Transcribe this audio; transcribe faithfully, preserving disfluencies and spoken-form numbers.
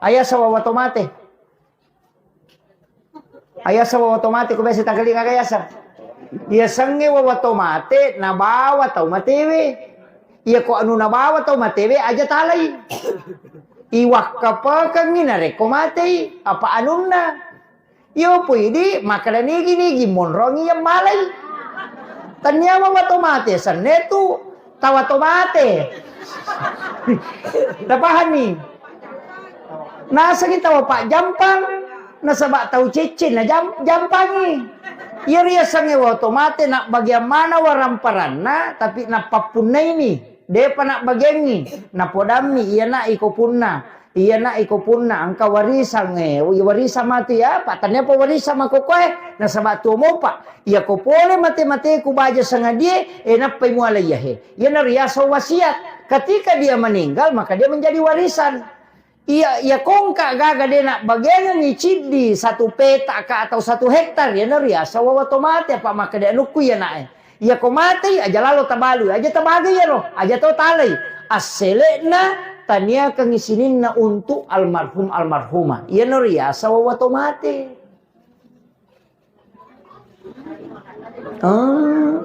Ayasa wawa to mate. Ayasa wawa to mate, ko biasa takalinga ga yasa. Yasengnge wawa to mate, nabawa tau matewe. Iya ko anu nabawa tau matewe, aja talai. Iwakkapekengngi narekko matei, apa anunna. Iyo pui di makkeda nigi-nigi monrongi yang malai. Tania wawa to mate, senne tu tawa to mate. Tapahanni? Nasengi tawa pajjampang, nasaba tau cicci na jam-, jampangi. Iya riasengnge wawa to mate, na bagian mana waramparanna, tapi nappappunnaini. Depa nabbagiangngi, napodammi, iyana iko punna, iyana iko punna, engka warisan, eh, warisan matu ya, Pak, tania pa warisan makokoe, nasaba tuo mopa, iya ko pole mate-mateku baja sangadie, eh, nappai muala iya he. Iyana riaseng wasiat. Ketika dia meninggal, maka dia menjadi warisan. Iya, iya kongka gaga de nabbagiangengngi ciddi satu petak ka atau satu hektar, iyana riaseng wawa to mate, apa makkeda anukku iyanae. Iya ko matei, aja lalo tabalui, aja tabagai iyaro, aja to talai. Assele'na taniakengngi sininna untuk almarhum almarhumah. Iyana riaseng wawa to mate. Ah.